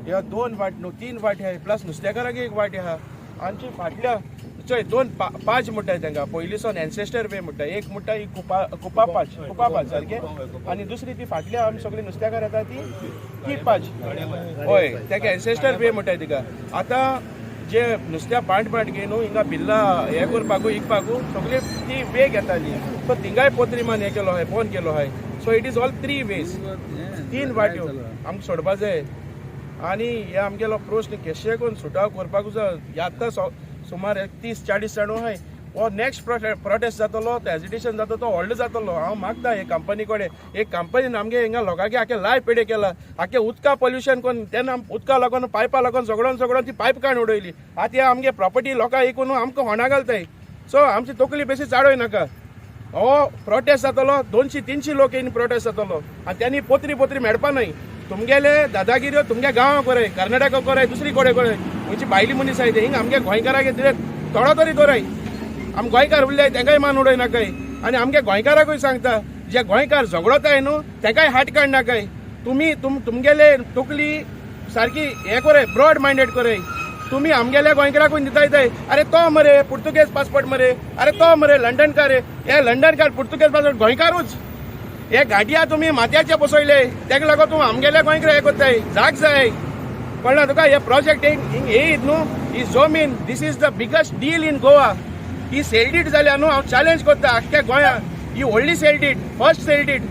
ह्या दोन वाट न्हू, तीन वाट आहाय, प्लस नुस्तेकारांक एक वाट आहा. आमची फाटल्या चोय दोन पांच म्हणटाय तांकां, पयलींसून एन्सेस्टर वे म्हणटा. एक म्हणटा ही कुपा, कुपा पांच, कुपा पांच सारकें, आनी दुसरी ती फाटल्या आमी सगळी नुस्तेकार येता ती ती पांच. हय, ताका एन्सेस्टर वे म्हणटाय तिका. आतां जे नुस्त्या पांट पांट घेवन न्हू हिंगा बिल्ला हे करपाकू इकपाकू सगळी ती वे घेताली. सो थिंगाय पोत्रीमान हे केलो आहाय, बंद केलो आहाय. So it is all three ways, तीन वाट्यो आमकां सोडपा जाय. आनी हे आमगेलो प्रश्न केशे करून सुटाव करपाकूच जाय. आतां सुमार 30-40 जाण आहाय. हो नेक्स्ट प्रोटेस्ट जातलो, तो एजिटेशन जाता, तो व्हडलो जातलो. हांव मागता हे कंपनी कडेन, एक कंपनीन आमगे हिंगा लोकांके आख्खे लायफ पेडे केला, आख्खे उदका पोल्युशन करून. तेन्ना उदका लागून, पायपा लागून झगडोन झगडोन ती पायप काडून उडयली. आतां हे आमगे प्रॉपर्टी लोकांक इकून आमकां होणा घालताय. सो आमची तकली बेशी चाडोय नाका. हो प्रोटेस्ट जातलो, 200-300 लोक येवन प्रोटेस्ट जातलो आनी त्यांनी पोत्री पोत्री मेळपा न्हय. तुमगेले दादागिऱ्यो तुमगे गांवां कराय, कर्नाटका कराय, दुसरी कडेन कराय. खंयची भायली मनीस आहाय ते हिंगा आमगे गोंयकाराक कितें थोडो तरी दवराय. आम गोंयकार उरले, तेंकाय मान उडय नाकाय. आनी आमगे गोंयकाराकूय सांगता, जे गोंयकार झगडोताय न्हू तेकाय हात काड नाकाय. तुमी तुमगेले तकली सारकी हे कराय, ब्रॉड मायंडेड कराय. तुमी आमगेल्या गोंयकाराकूय दिताय. अरे तो मरे पुर्तुगेज पासपोर्ट मरे, अरे तो मरे लंडनकार. हे लंडनकार पुर्तुगेज पासपोर्ट गोंयकारूच. हे गाडया तुमी माथ्याचे बसयले, तेका लागून तूं आमगेल्या गोंयकार हे करताय. जाग जाय, कळ्ळा तुका? हे प्रोजेक्ट येयत न्हू ही जमीन, this is the biggest deal in Goa. ही सेल did जाल्या न्हू, हांव चॅलेंज करता आख्ख्या गोंया, ही व्हडली sale deed, first sale deed.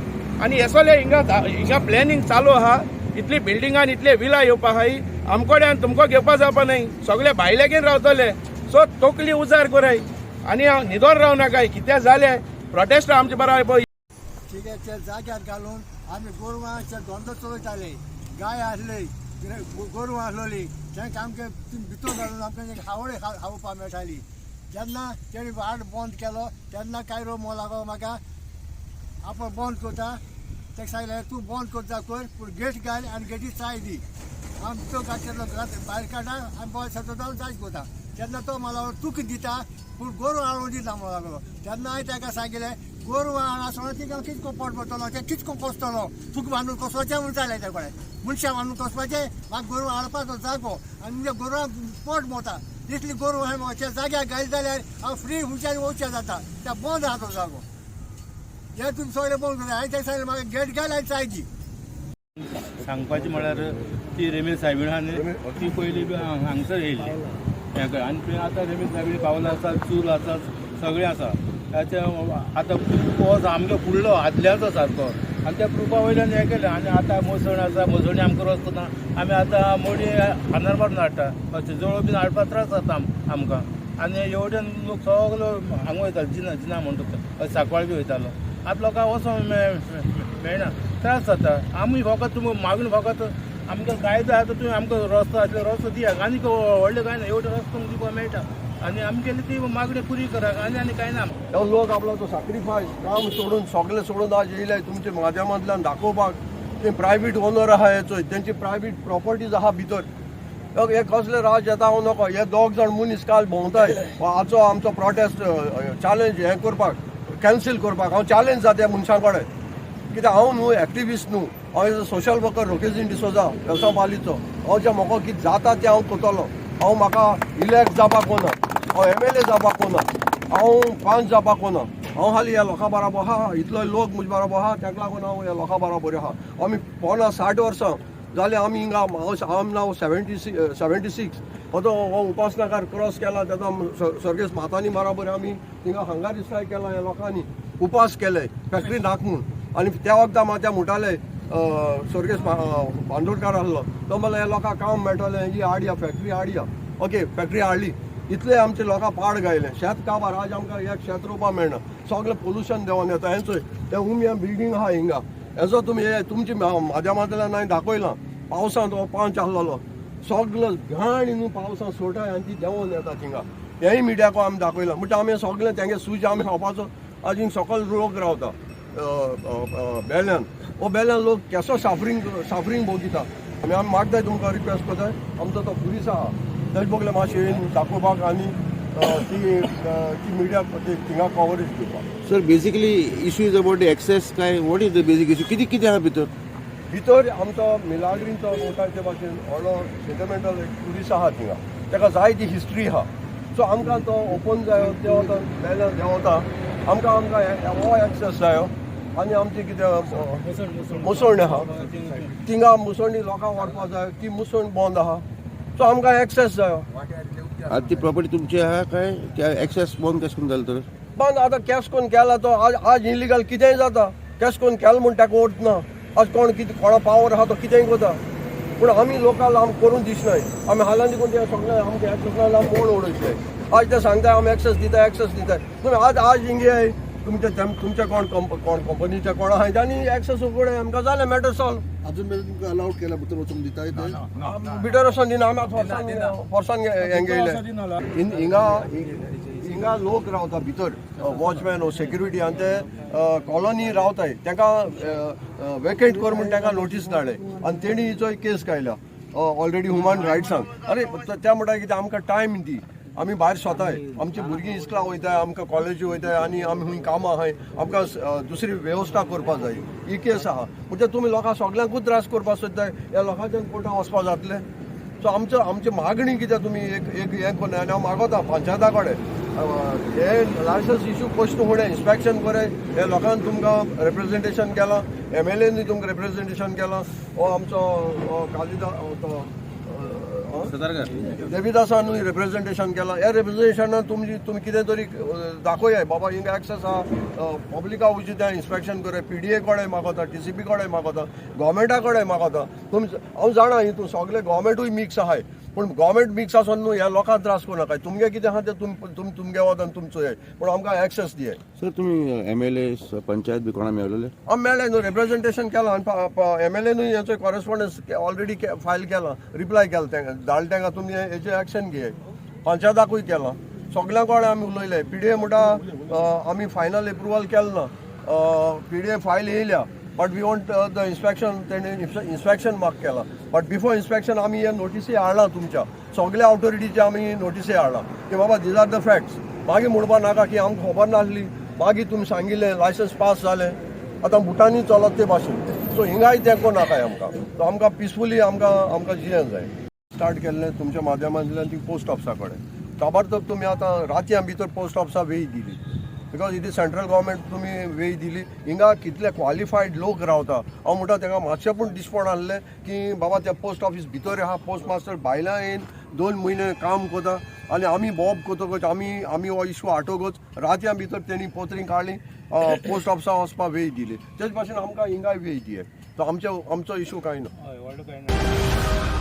आनी हेसोले हिंगा हिंगा प्लॅनिंग चालू आहा. इतली बिल्डिंगान इतले विला येवपा आहाय आमकोड्यान, तुमकां घेवपा जावपा न्हय, सगळे भायलेगेन रावतले. सो तकली उजार कराय आनी हांव न्हिदोन राव नाकाय. कितें जालें प्रोटेस्ट आमचे बरोबर. ठीक आहे, त्या जाग्यार घालून आमी गोरवांचे धंदो चलयताले. गाय आसली, गोरवां आसलोली, तांकां आमचे भितर घालून आमकां खावड खावपाक मेळटाली. जेन्ना तेणी वाट बंद केलो तेन्ना कायरो म्हणो लागलो म्हाका, आपण बंद करता. ताका सांगलें, तूं बंद करता कर, पूण गेट घाल आनी गेटी चाय दी. आमी भितर घातलेलो भायर काडटा आनी बरें सतत जायच करता. तेन्ना तो म्हणो लागलो, तुका दिता पूण गोरवां हाडून दिता म्हणो लागलो. तेन्ना हांवें ताका सांगिल्लें, गोरवां हाडा तिका कितको पोट भरतलो, तें कितको कसतलो, तुका बांदून कसपाचें म्हूण जालें. त्या कडेन मनशां बांदून कसपाचें, म्हाका गोरवां हाडपाचो जागो आनी म्हणजे गोरवां पोट भरता तितली गोरवां हांवें त्या जाग्यार घायले जाल्यार हांव फ्री हुशार वचचें जाता. त्या बंद आहा तो जागो, हे तुमी सगळें बंद करता. हांवें ताका सांगलें, म्हाका गेट घाल आनी चाय दी. सांगपाचें म्हळ्यार ती रेमेश सायबीण आहा न्ही, ती पयलीं बी हांगसर येयल्ली हें कर. आनी थंय आतां रेमेश सायबीण पावल आसा, चूल आसा, सगळें आसा. ताचे आतां प्रूफ हो आमगे फुडलो आदल्याचो सारको आनी त्या प्रुफा वयल्यान हें केलें. आनी आतां मसण आसा, मसणी आमकां रस्तो ना. आमी आतां मडी खांदार मारून हाडटा, अशें जवळ बीन हाडपाक त्रास जाता आमकां. आनी एवढ्यान लोक सगलो हांगा वयतालो, जिना जिना म्हणटा थंय सांकवाळ बी वयतालो. आतां लोकांक वचोंक मेळना, त्रास जाता. आमी फकत तुमी मागून फकत आमकां कायदो आसा, तुमी आमकां रस्तो आसलो रस्तो दिया. आनी व्हडलें कांय ना, एवढो रस्तो तुमकां दिवपाक मेळटा आनी आमगेली ती मागणी पुरी करा. आनी आनी कांय ना. हो लोक आपलो तो सॅक्रिफायस काम सोडून, सगळें सोडून आज येयले तुमच्या माध्यमांतल्यान दाखोवपाक. ते प्रायवेट ओनर आहा हेचो, तेंची प्रायवेट प्रॉपर्टीज आहा भितर. हे कसले राज येता हांव नको. हे दोग जाण मनीस काल भोंवताय. हाचो आमचो प्रोटेस्ट चॅलेंज हें करपाक, कॅन्सील करपाक हांव चॅलेंज जाता त्या मनशां कडेन. कित्याक हांव न्हू एक्टिविस्ट न्हू, हांव एज अ सोशल वर्कर रोकेजीन डिसोजा वेवसाय पालीचो. हांव जें म्हाका कितें जाता तें हांव करतलो. हांव म्हाका इलेक्ट जावपाक वना, हांव एमएलए जावपाक वना, हांव पंच जावपाक वना. हांव हाली ह्या लोकां बराबर आहा. इतलो लोक म्हजे बराबर आहा, ताका लागून हांव ह्या लोकां बराबर आहा. आमी 50-60 वर्सां जालें आमी हिंगा. हांव नाव 76 हो हो उपासनाकार क्रॉस केला. तेन्ना सर्गेस्त मातानी बराबर आमी थिंगा हांगार स्ट्रायक केला. ह्या लोकांनी उपास केले फॅक्टरी नाक म्हूण. आनी त्या वखदा मात्या म्हणटाले, स्वर्गेस्त बांदोडकार आसलो, तो म्हणल्यार ह्या लोकांक काम मेळटलें, ही हाडया फॅक्टरी हाडया. ओके, फॅक्टरी हाडली. इतले आमचे लोकां पाड गायले. शेत काबार. आज आमकां एक शेत रोवपाक मेळना. सगळें पोल्युशन देंवन येता. हेंचोय ते उमिया बिल्डींग आहा हिंगा, हेजो तुमी हे तुमच्या माध्यमांतल्यान हांवें दाखयलां. पावसांत हो पांच आसलेलो, सगलो घाण न्हू पावसांत सोडटाय आनी ती देंवोन येता थिंगा. हेंय मिडियाको आमी दाखयलां. म्हणटा आमी सगळें तेंगे सूज आमी खावपाचो. आजून सकल लोक रावता बेल्यान. हो बेल्यान लोक केसो साफरींग साफरींग भोगिता. आमी आमी मागताय, तुमकां रिक्वेस्ट करताय, आमचो तो पुलीस आहा तेज बगले मातशें येवन दाखोवपाक आनी ती ती मिडिया थिंगा कवरेज दिवपाक. Sir, basically issue is about the access काय? What is the basic issue? किती किती आहा भितर? भितर आमचो मिलाग्रींचो म्हणटा ते भाशेन व्हडलो सेंटिमेंटल एक ट्युरिस्ट आहा थिंगा, ताका जाय ती हिस्ट्री आहा. सो आमकां तो ओपन जायो, देंवता वेल्यान देंवता, आमकां हो एक्सेस जायो. आनी आमची कितें मुसवण आहा थिंगा, मुसवणी लोकांक व्हरपा जाय, ती मुसवण बंद आहा. सो आमकां एक्सेस जायो. आता ती प्रॉपर्टी तुमची आहा काय त्या एक्सेस बंद कशें करून जालें तर? बंद आतां कॅश कोन केला तो आज इलिगल कितेंय जाता. कॅश कोन केला म्हूण ताका अर्थ ना. आज कोण कितें कोणा पावर आहा तो कितेंय करता. पूण आमी लोकांक आम करून दिसनाय. आमी हालां देखून ते सगळे आमकां एक्सेस ना जाल्यार मोड उडयतले. आज ते सांगता आमी एक्सेस दिता, एक्सेस दिता. तुमी आज हिंगे तुमचे तुमचे कोण कोण कंपनीचे कोण आहाय तांणी एक्सेस उगडे आमकां, जालें, मॅटर सॉल्व. अजून मेरेन तुमकां अलाउड केला भितर वचूंक दिताय ते? भितर वचोन दिना. आमी आतां फोर्सान फोर्सान हें गेले. हिंगा हिंगा लोक रावता भितर, वॉचमॅन ओ सेक्युरिटी, आनी ते कॉलनी रावताय. तांकां वेकेट कर म्हूण तांकां नोटीस धाडले आनी तेणी हिचो केस काडल्या ऑलरेडी ह्युमन रायट्सांक. अरे, त्या म्हणटा कितें, आमकां टायम दी, आमी भायर सोताय, आमची भुरगीं इस्कला वयताय, आमकां कॉलेजी वयताय आनी आमी हुंय कामां आहाय, आमकां दुसरी वेवस्था करपा जाय. ही केस आहा. म्हणजे तुमी लोकांक सगल्यांकूच त्रास करपाक सोदताय. ह्या लोकांच्यान कोर्टान वचपा जातलें? सो आमचो आमची मागणी कितें, तुमी एक एक हें करून, आनी हांव मागोता पंचायता कडेन, हे लायसन्स इशू कशें फुडें इन्स्पेक्शन करें. हे लोकांक तुमकां रिप्रेजेंटेशन केलां, एमएलएनी तुमकां रिप्रेजेंटेशन केलां. हो आमचो हो कालिदा हो तो देविदासानूय रिप्रेजेंटेशन केलां. ह्या रिप्रेजेंटेशनान तुमची तुमी कितें तरी दाखोया, बाबा हिंगा एक्सेस आहा पब्लिका वयची, तें इन्स्पेक्शन करे. पीडीए कडेन मागोता, टीसीपी कडेन मागोता, गोवोरमेंटा कडेन मागोता. तुमी हांव जाणा हितून सगळे गोवोरमेंटूय मिक्स आहाय, पूण गोवोरमेंट मिक्स आसून न्हू ह्या लोकांक त्रास करूं नाकाय. तुमगे कितें आहा तें तुम तुमगे वता आनी तुमचो हे, पूण आमकां एक्सेस दियाय. सर, तुमी एमएलए, पंचायत बी कोणा मेळलेले? आमी मेळ्ळे न्हू, रिप्रेजेंटेशन केलां आनी एमएलएनूय हेचो कॉरेस्पॉन्डन्स ऑलरेडी फायल केलां, रिप्लाय केला तेंका, धाडलें तेंका, तुमी हेजेर एक्शन घेयाय. पंचायताकूय केलां, सगल्यां कडेन आमी उलयले. पीडीए म्हणटा आमी फायनल एप्रुवल केलें ना. पीडीए फायल येयल्या, but we want the inspection. तेणें इन्स्पेक्शन मार्क केलां, बट बिफोर इन्स्पेक्शन आमी हे नोटीसी हाडला. तुमच्या सगल्या ऑथॉरिटीचे आमी नोटीसी हाडला की बाबा, these are the facts. मागीर म्हणपा नाका की आमकां खबर नासली, मागीर तुमी सांगिल्लें, लायसन्स पास जालें, आतां बुटांनी चलत ते भाशेन. सो हिंगाय तेंको नाकाय आमकां. सो आमकां पिसफुली आमकां जियेंक जाय. स्टार्ट केल्लें तुमच्या माध्यमांतल्यान ती पोस्ट ऑफिसा कडेन ताबडतोब तुमी आतां रातयां भितर पोस्ट ऑफिसा वेय दिली, because it is central government. तुमी वेय दिली. हिंगा कितले क्वॉलिफायड लोक रावता, हांव म्हणटा तांकां मातशें पूण दिसपण आहलें की बाबा ते पोस्ट ऑफिस भितर आहा, पोस्ट मास्टर भायल्यान येवन 2 म्हयने काम करता आनी आमी बोब करतकच आमी हो इशू हाडटकच रातयां भितर तेणी पत्री काडली, पोस्ट ऑफिसा वचपा वेय दिली. तेच भाशेन आमकां हिंगाय वेय दिये. तो आमचो इशू कांय ना. हय, व्हडलो कांय ना.